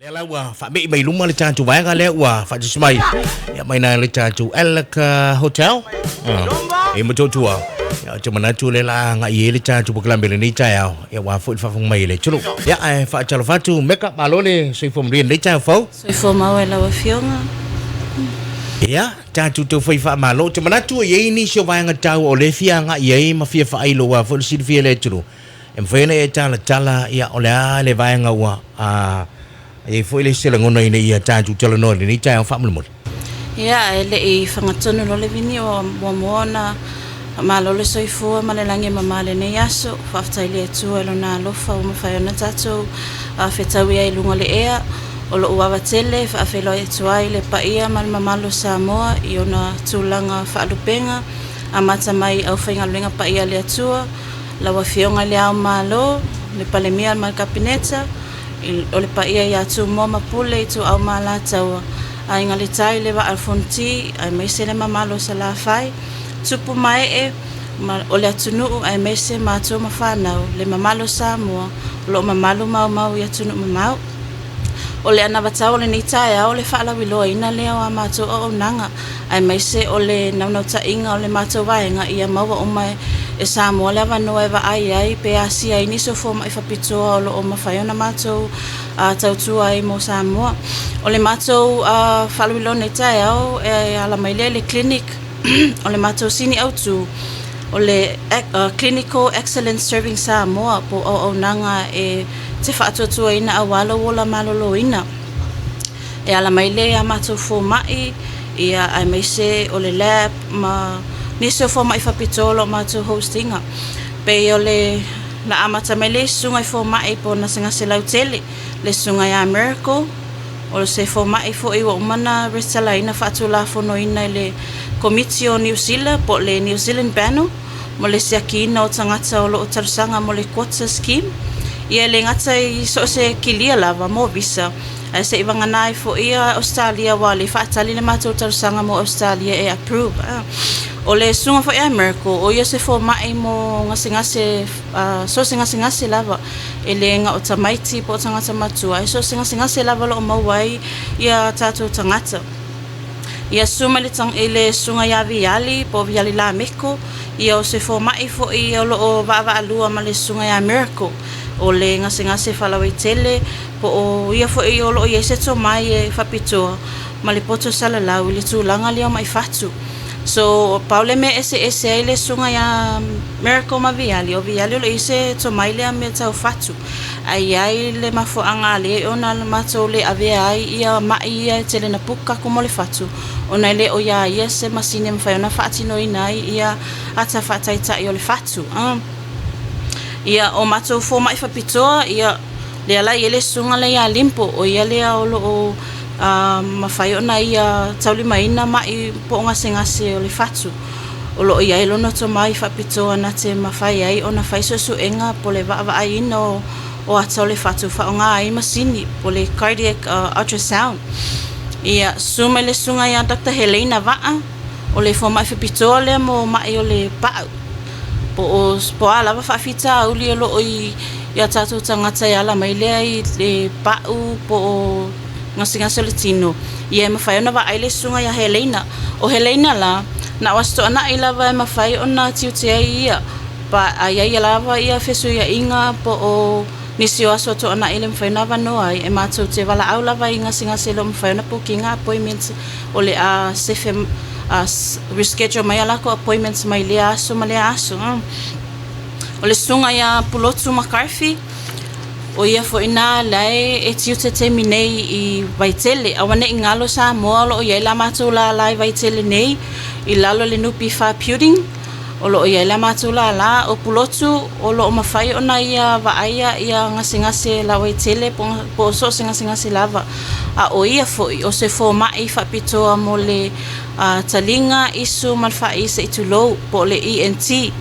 Lea la ua faamei mai luma le tatou vaega lea ua faatasi mai ia mai na le tatou Alec Hotel. E Motootua. Ia, ou te manatu lea la agai ai le tatou polokalame i lenei taeao. Ia, aua foi le faafofoga mai a le atunuu. Ia, ae faatalofa atu Meka, malo le soifua manuia i lenei taeao fou. Soifua maua i lau Afioga. Ia, tatou tau fai faamalo. Ou te manatu e i ai nisi o vaega taua o lea e fia agai i ai ma fia faailo aua foi le silafia e le atunuu. E mafai ona e talatala, ia, o le a le vaega ua a, i ai foi le isi lagona ina ia tatou talanoa i lenei taeao faamolemole. Ia, ae le i fagatonu loa le vini ua muamua ona faamalo le soifua ma le lagi e mama i lenei aso. Faafetai i le Atua i Lona alofa ua mafai ona tatou fetaui ai i luga o le ea. O lou ava tele e faafeiloai atu ai i le paia ma le mamalu o Samoa i ona tulaga faalupega, amata mai i aufaigaluega paia a le Atua, Lau Afioga i Le Ao Malo, le Palemia ma le Kapeneta, o le paia ia Tumua ma Pule, Ituau ma Alataua, Aiga i le Tai, le Vaa o Fonoti, aemaise le mamalu o Salafai, tupu ma ee o le atunuu aemaise matua ma fanau, le mamalu o Samoa o lo o mamalu maumau i atunuu mamao. O le anavatau o lenei taeao o le faalauiloaina lea o a matou auaunaga aemaise o le naunautaiga o le matou vaega ia maua uma e Samoa le avanoa e vaai ai pe asia ai nisi o fomai faapitoa o lo o mafai ona matou tautua ai mo Samoa. O le matou faalauiloa nei taeao e ala mai lea i le clinic o le matou sini autu o le Clinical Excellence Serving Samoa po o auaunaga e te faatuatuaina aua lou ola maloloina. E ala mai lea ia matou fomai ia aemaise o le lab ma nisi o fomai faapitoa o lo o matou host ina. Pei o le na amata mai lea i susuga i fomai po o gasegase lautele, le susuga ia Miracle, o se fomai foi ua uma ona resitalaina faatulafonoina i le Komiti o Niu Sila po o le New Zealand Panel mo le siakiina o tagata o lo o talosaga mo le quota scheme. Ia e le gata i so o se kilia lava mo visa, ae se i vagana ai foi ia Ausetalia aua o lea e faatali le matou talosaga mo Ausetalia e approve. O le susuga foi ia Miracle, o ia se fomai mo gasegase, so o se gasegase lava, e le na o tamaiti po o tagata matua, ae so o se gasegase lava o lo o maua ai ia tatou tagata. Ia susu mai i le susuga ia Viali po o Viali Lameko, ia o se fomai foi o lo o vaavaalua ma le susuga ia Miracle, o le gasegase faalauaitele po o ia foi o lo o i ai se tomai e faapitoa ma le poto salalau i le tulaga lea o mai fatu. So, pau le mea e eseese ai le susuga ia Miracle ma Viali, o Viali o lo o i ai se tomai lea mea tau fatu. Ae i ai le mafuaaga lea ona matou le avea ai ia ma'i ia e tele na puka atu mo le fatu, ona e le o iā ia se masini e mafai ona faatinoina ai ia ata faataitai o le fatu. Ia, o matou fomai faapitoa, ia, lea la e i ai le susuga lea ia Limpo, o ia lea o lo o mafai ona ia taulimaina ma'i po o gasegase o le fatu. O lo o i ai lona tomai faapitoa na te mafai ai ona fai suesuega po o le vaavaaiina o ata o le fatu faaaoga ai masini po o le cardiac ultrasound. Ia, susu mai le susuga ia Doctor Heleina Vaa, o le fomai faapitoa lea mo ma'i o le pa'u po o po o a lava faafitauli o lo o i a tatou tagata e ala mai lea i le pa'u po o gasegase o le tino, ia e mafai ona vaai le susuga ia Heleina. O Heleina la, na o Aso Toonai lava e mafai ona tiute ai ia, pa a i ai lava ia fesuiaiga po o nisi o aso toonai e le mafai ona avanoa ai, e matou te valaau lava i gasegase e le o mafai ona booking appointments o le a sefe reschedule mai a latou appointments mai lea aso ma lea aso. O le susuga ia Pulotu McCarthy, O ia foi na lae e tiute taimi nei i Vaitele. Aua ne i galo Samoa o lo o i ai la matou lala i Vaitele nei i lalo i le NPF Building. O lo o i ai la matou lala. O Pulotu o lo o mafai ona ia vaaia ia gasegase lauaitele po o so o se gasegase lava. A o ia foi o se fomai faapitoa mo le taliga, isu ma le faaii se i tulou po o le ENT.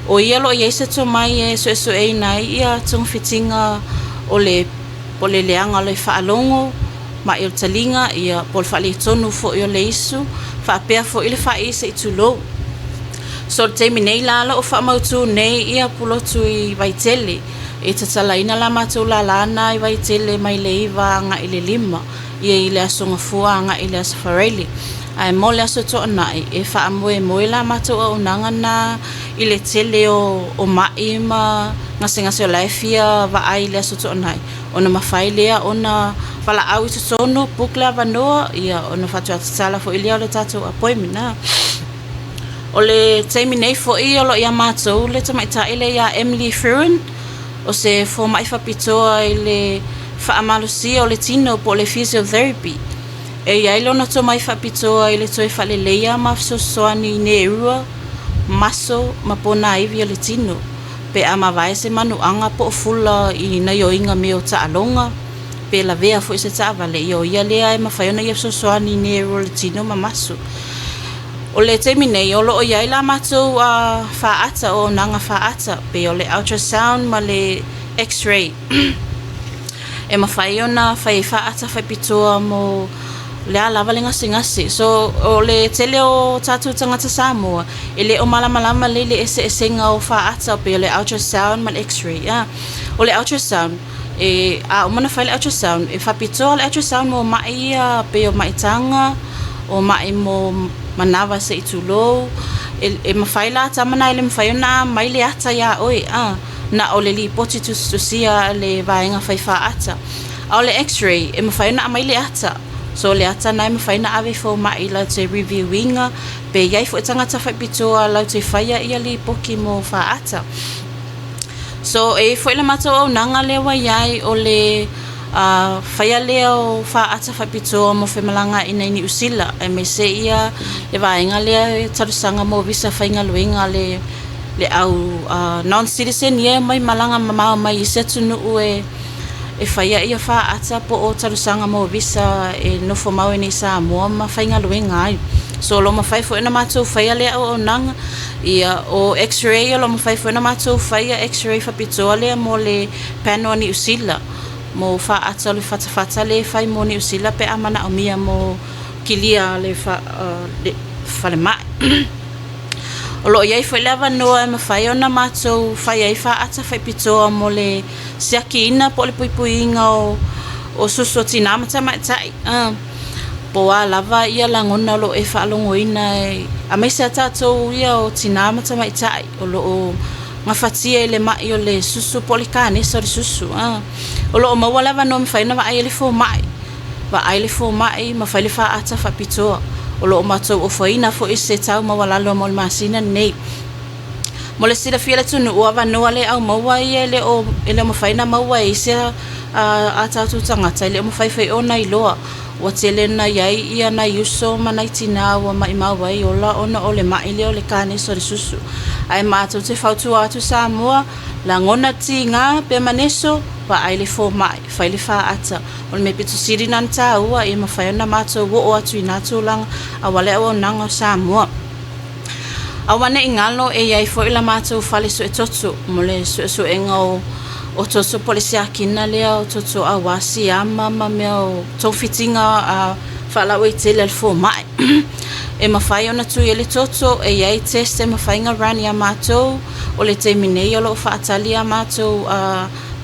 O ia o lo o i ai se tomai e suesueina ai ia togafitiga o le po o le leaga o le faalogo, ma'i o le taliga, ia po o le faaletonu foi o le isu, faapea foi le faaii se i tulou. So i le taimi nei la o lo o faamautu nei ia Pulotu i Vaitele. E tatalaina la matou lala na i Vaitele mai le 9 agai i le 5 ia i le Aso Gafua agai i le Aso Faraile. Ae mo le Aso Toonai, e faamoemoe la matou auaunaga na i le tele o mai ma gasegase o la e fia vaai i le Aso Toonai, ona mafai lea ona valaau i totonu, book le avanoa, ia ona faatoa tatala foi lea o le tatou appointment. O le taimi nei foi o lo o ia matou le tamaitai lea ia Emily Fruin, o se fomai faapitoa i le faamalosia o le tino po o le physiotherapy. E i ai lona tomai faapitoa i le toe faaleleia ma fesoasoani i nerua, maso ma ponaivi o le tino, pe a mavae se manuaga po o fula i gaoioiga mea o taaloga, pe lavea foi se taavale, ia o ia lea e mafai ona ia fesoasoani i nerua o le tino ma maso. O le taimi nei o lo o i ai la matou faata o auaunaga faata, pei o le ultrasound ma le x-ray. E mafai ona fai ai faata faapitoa mo le a lava le gasegase. So o le tele o tatou tagata Samoa e le o malamalama lelei i le eseesega o faata pei o le ultrasound ma le x-ray. O le ultrasound, e a uma ona fai le ultrasound, e faapitoa le ultrasound mo mai ia pei o maitaga, o mai mo manava se i tulou. E mafai la tama na e le mafai ona aumai le ata iā oe, na o le lipoti tusitusia a le vaega fai faata. A o le x-ray, e mafai ona aumai le ata. So le ata na e mafai ona ave i fomai latou te review ina, pe i ai foi tagata faapitoa latou te faia ia lipoti mo faata. So e i ai foi le matou auaunaga lea ua i ai o le faia lea o faata faapitoa mo femalagaaiga i Niu Sila, aemaise ia le vaega lea e talosaga mo visa faigaluega le au non-citizen ia e omai malaga mamao mai isi atunuu e faia ia faata po o talosaga mo visa e nofo mau i inei i Samoa ma faigaluega ai. So o lo o mafai foi ona matou faia lea auaunaga. Ia o x-ray o lo o mafai foi ona matou faia x-ray faapitoa lea mo le panel a Niu Sila, mo faata o le fatafata lea e fai mo Niu Sila pe a manaomia mo kilia le falemai. O lo o i ai foi le avanoa e mafai ona matou fai ai faata faapitoa mo le siakiina po o le puipuiga o susu o tinā ma tamaitai. Po o a lava ia lagona o lo o e faalogoina aemaise a tatou ia o tinā ma tamaitai o lo o gafatia i le mai o le susu po o le kanesa o le susu. O lo o maua le avanoa e mafai ona vaai ai le fomai, vaai le fomai ma fai le faata faapitoa. O lo o matou ofoina foi se tau maualalo mo le masina lenei. Mo le silafia e le atunuu, o avanoa le au maua ia e le o mafai ona maua e isi a tatou tagata, e le o mafai foi ona iloa. Ua tele na i ai ia nai uso ma nai tinā ua maimau ai ola ona o le mai lea o le kanesa o le susu. Ae matou te fautua atu Samoa, lagona tiga pe maneso, vaai le fomai, fai le faata. O le mea pito sili lena ona taua ia mafai ona matou oo atu i na tulaga aua le auaunaga o Samoa. Aua ne i galo e i ai foi la matou fale suetoto mo le suesuega o toto po o le siakina lea o toto aua siama ma mea o togafitiga faalauaitele a le fomai. E mafai ona tui ai le toto, e i ai test e mafai ona run ia matou. O le taimi nei o lo o faatali a matou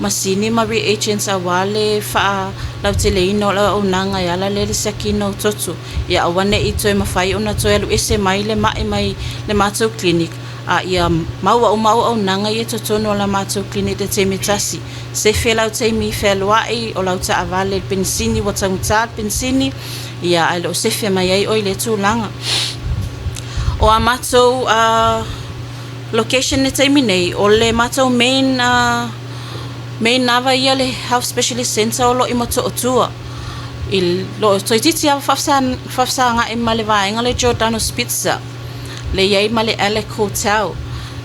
masini ma reagents aua le faalauteleina o le auaunaga e ala lea i le siakina o toto. Ia aua ne i toe mafai ona toe alu ese mai le mai mai le matou clinic, a ia maua uma auaunaga ia i totonu o la matou clinic i le taimi e tasi. Sefe lau taimi fealuai o lau taavale i le penisini ua taugata le penisini, ia ae le o sefe mai ai oe i lea tulaga. O a matou location i le taimi nei, o le matou main lava ia le Health Specialist Centre o lo o i Motootua. I lo toeitiiti lava faafesagai ma le vaega lea Giordano's Pizza, le i ai ma le Alec Hotel.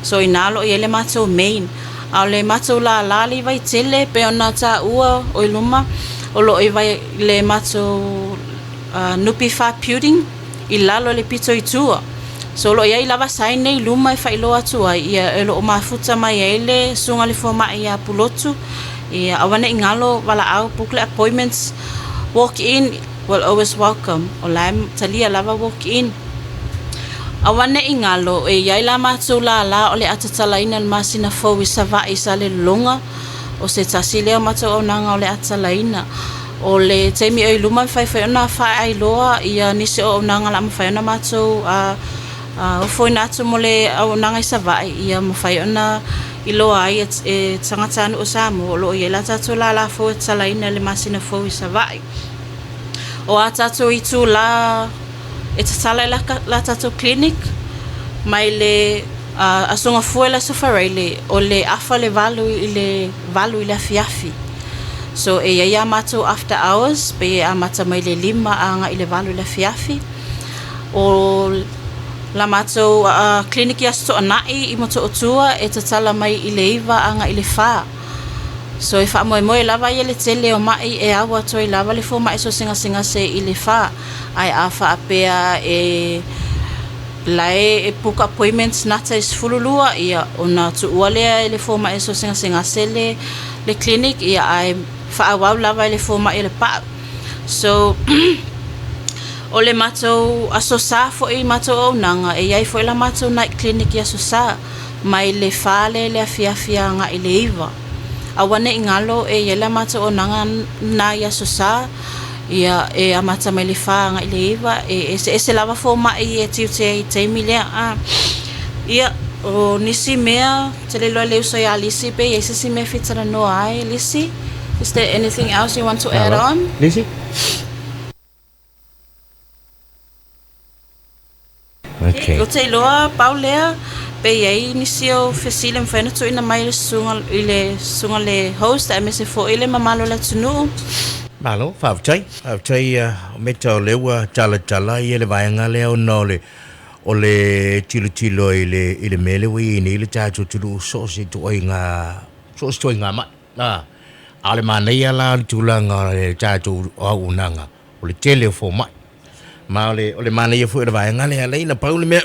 So inā o lo o i ai le matou main. A o le matou lala le i Vaitele pei ona taua o i luma, o lo o i le matou NPF building i lalo i le pito i tua. So o lo o i ai lava sign nei i luma e faailoa atu ai, ia e lo o mafuta mai ai le susuga i le fomai ia Pulotu. Ia aua ne i galo valaau book le appointments, walk in will always welcome. O la e talia lava walk in. Aua ne i galo e i ai la matou lala o le a tatalaina i le masina fou i Savaii i Salelologa. O se tasi lea o matou auaunaga o le a tatalaina. O le taimi o i luma e mafai foi ona faaailoa ia nisi o auaunaga o le a mafai ona matou ofoina atu mo le auaunaga i Savaii, ia mafai ona iloa ai e tagatanuu o Samoa o lo o i ai la tatou lala fou e tatalaina i le masina fou i Savaii. O a tatou itula e tatala ai la tatou clinic mai le Aso Gafua i le Aso Faraile o le 7:30 i le 8 i le afiafi. So e i ai a matou after hours pei e amata mai le 5 agai i le 8 i le afiafi. O la matou clinic i Aso Toonai i Motootua e tatala mai i le 9 agai i le 4. So e faamoemoe lava ia le tele o ma'i e au atu ai lava le fomai so gasegase i le 4. Ae a faapea e la e book appointments nata i 12, ia ona tuua lea e le fomai so gasegase le clinic, ia ae faaauau lava e le fomai o le pa'u. So o le matou Aso Sa foi matou auaunaga, e i ai foi la matou night clinic i Aso Sa mai le 4 lea i le afiafi agai i le 9. Aua ne i galo e i ai la matou auaunaga na i Aso Sa, ia e amata mai le 4 agai i le 9, e eseese lava fomai e tiute ai i taimi lea. A ia o nisi mea te le iloa le uso ia Lisi pe i ai se isi mea e fia talanoa ai Lisi. Is there anything else you want to add on? Lisi? Okay. Ou te iloa pau lea pe i ai nisi o fesili e mafai ona tuuina mai i le susuga i le susuga le host aemaise foi le mamalu o le atunuu. Malo, faafetai. Faafetai o meta o lea ua talatala ia le vaega lea ona o le o le tilotilo i le i le mea lea ua i ai nei le tatou atunuu so o se ituaiga so o se ituaiga ma'i. A o le manaia la o le tulaga o le tatou auaunaga o le tele o fomai. Ma o le, o le manaia foi o le vaega lea, leai na pau le mea,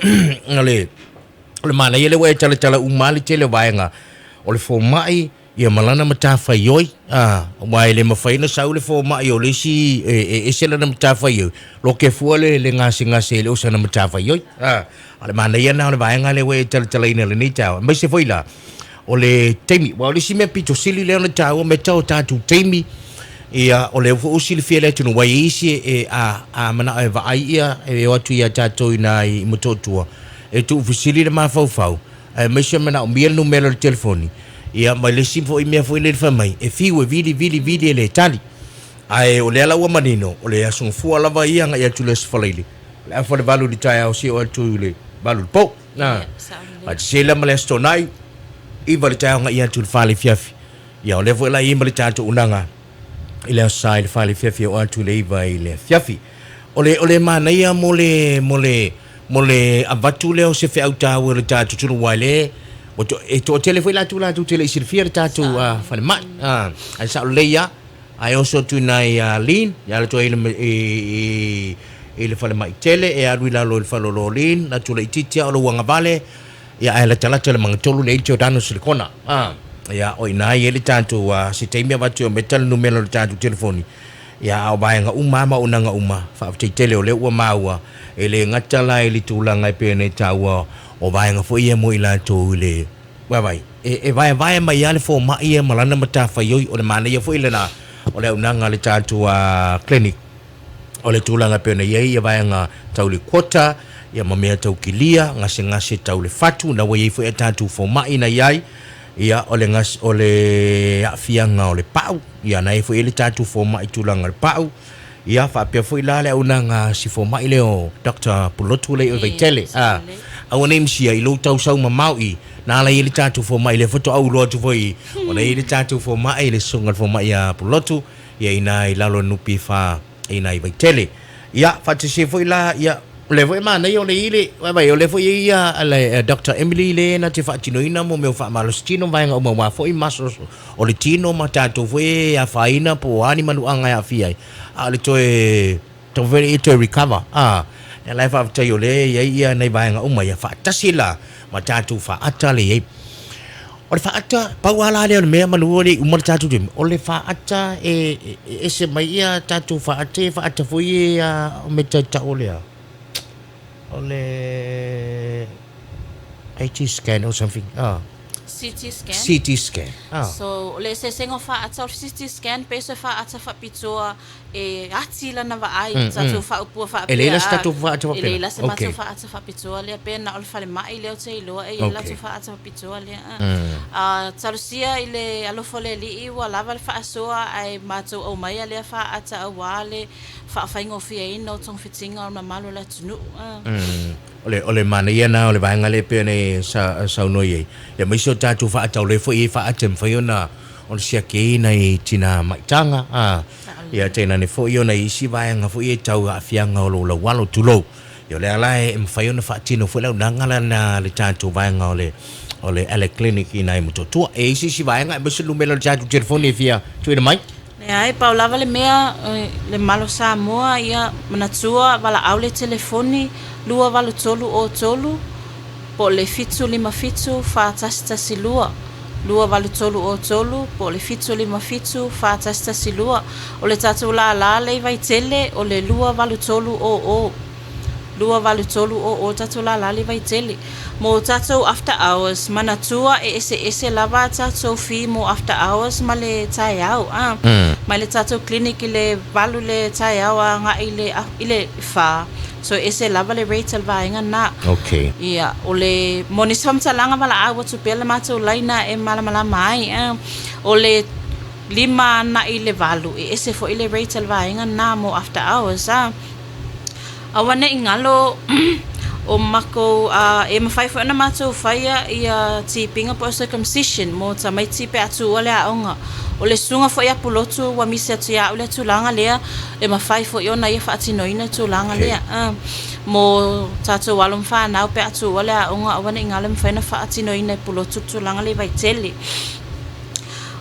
o le, o le manaia lea ua e talatala uma lava le tele o vaega, o le fomai, ia ma lana matafaioi, a, aua e le mafai ona sau le fomai o le isi e, e ese lana matafaioi, loke fua le, le gasegase e le o sana matafaioi, a, a o le manaia lena o le vaega lea ua e talatalaina i lenei taeao, aemaise foi la, o le taimi, aua o le isi mea pito sili lea ona taua mea tau o tatou taimi, ia, o lea foi ua silafia e le atunuu, aua e i ai isi e, a, a manao e vaai ia, e o atu ia tatou i ina i Motootua, e tuufesili le mafaufau, aemaise manaomia le numera o le telefoni, ia, ma le isi foi mea foi lele fai mai, e fiu e vili, vili, vili e le tali. Ae o lea la ua manino, o le Aso Gafua lava ia agai atu i le Aso Faraile, o le afa i le 8 i le taeao seia oo atu i le 8 i le po. Na, a te sela ma le Aso Toonai, 9 i le taeao agai atu i le 4 i le afiafi. Ia, o lea foi la e i ai ma le tatou unaga i le Aso Sa i le 4 i le afiafi e oo atu i le 9 i le afiafi. O le, o le manaia mo le, mo le, mo le avatu lea o se feau taua i le tatou atunuu aua e le, ua to, e toatele foi latou latou te le i silafia le tatou uh, falemai. Uh, ae sao lelei lava, ae oso atu i nai uh, Lean, ia alu atu ai i le, i, i, i le falemai tele, e alu i lalo i le faleoloa o Lean, atu laitiiti lava o lou agavale, Ia ae latalata le magatolu le Giordano's i le kona. A. Ia, o i ina e i ai le tatou, a, se taimi avatu e ometa le numera o le tatou telefoni. Ia, a o vaega uma lava ma auaunaga uma, faafetai tele o lea ua maua, e le gata la i le tulaga e pei ona e taua, o vaega foi ia mo i latou i le, vaavaai, e, e vaevae mai lava le fomai ia ma lana matafaioi, o le manaia foi lena o le auaunaga a le tatou, a, clinic. O le tulaga e pei ona i ai ia vaega tau le quota, ia ma mea tau kilia, gasegase tau le fatu, na ua i ai foi a tatou fomai na i ai, ia o le gas, o le aafiaga o le pau, ia na i ai foi le tatou fomai tulaga o le pau, ia faapea foi la le auaunaga a si fomai lea o Doctor Pulotu lea i Vaitele, a, aua ne i misia i lou tau sau mamao i, na ala i ai le tatou fomai lea faatoa ou iloa atu foi i, ona e i ai le tatou fomai, le susuga i le fomai ia Pulotu, Ia ina i lalo NPF ina i Vaitele. Ia, faatasi ai foi la, ia, o lea foi e manaia o le i le, vaai, o lea foi e i ia le Doctor Emily le na te faatinoina mo mea o faamalosi tino ma vaega uma aua foi muscles o le tino ma tatou foi e afaina po o a ni manuaga e aafia ai, a o le toe taumafai lea ia toe recover, a, ia la e faafetai o lea e i ai ia nai vaega uma ia faatasi la ma tatou faata le i ai. O le faata, pau lava la lea o le mea manu ua le i uma le tatou taimi, o le faata e ese mai ia tatou faata ia faata foi ia o mea taitau o le a? O le IT scan or something. Ah. CT scan. CT scan. Ah. So, o le eseesega o faata o le CT scan pe se faata faapitoa e ati lana vaai, tatou faaupua E leai faapea la se a, tatou faata e leai faapena. la se matou faata faapitoa lea, pe na o le falemai lea ou te iloa e i ai le latou faata faapitoa lea. A talosia i le alofa o le Alii ua lava le faasoa ae matou aumaia lea faata auā le faafaigofieina o togafitiga o le mamalu o le atunuu. O le manaia lena o le vaega lea e pei ona e saunoa i ai, aemaise o tatou faatau lea foi e i ai faata e mafai ona siaki ai nai tina maitaga, a, ia tainane foi ona i isi vaega foi ia tau aafiaga o lou laualo, tulou. Ia o lea la e mafai ona faatino foi le auaunaga lena a le tatou vaega o le o le Alec Clinic i nai Motootua. E i ai se isi vaega aemaise le numera o le tatou telefoni e fia tuuina mai? Leai, pau lava le mea, le mamalu o Samoa, ia manatua, valaau le telefoni 28303 po o le 757 4112, 28303 po o le 757 4112. O le tatou lala lea i Vaitele o le 28300. 28300 tatou lala lea i Vaitele. Mo tatou after hours, manatua e eseese lava a tatou fee mo after hours ma le taeao a. Mai le tatou clinic i le 8 le taeao a agai i le i le 4, so e ese lava le rate a le vaega lena. Ia, o le mo nisi faamatalaga valaau atu pea le matou laina e malamalama ai a. O le 5 agai i le 8, e ese foi le rate a le vaega lena mo after hours a. Aua ne i galo o makou e mafai foi ona matou faia ia tipiga po o circumcision mo tamaiti pe a tuua le aoga. O le susuga foi a Pulotu ua misi atu ia au le tulaga lea e mafai foi ona ia faatinoina le tulaga lea. Mo tatou alo ma fanau pe a tuua le aoga aua ne i galo e mafai ona faatinoina e Pulotu le tulaga lea i Vaitele.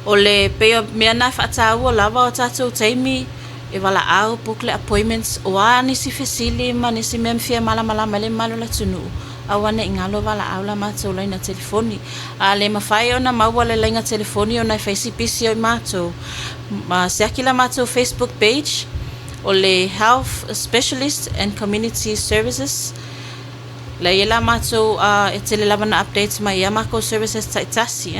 O le pei o mea na e faataua lava o tatou taimi E valaau, book le appointments, o a nisi fesili ma nisi mea e fia malamalama ai le mamalu o le atunuu, aua ne i galo valaau la matou laina telefoni. A le mafai ona maua le laina telefoni ona e fai si pisi o i matou, ma siaki la matou Facebook page o le Health Specialist and Community Services, la e i ai la matou, e tele lava ina updates mai ai a makou services taitasi.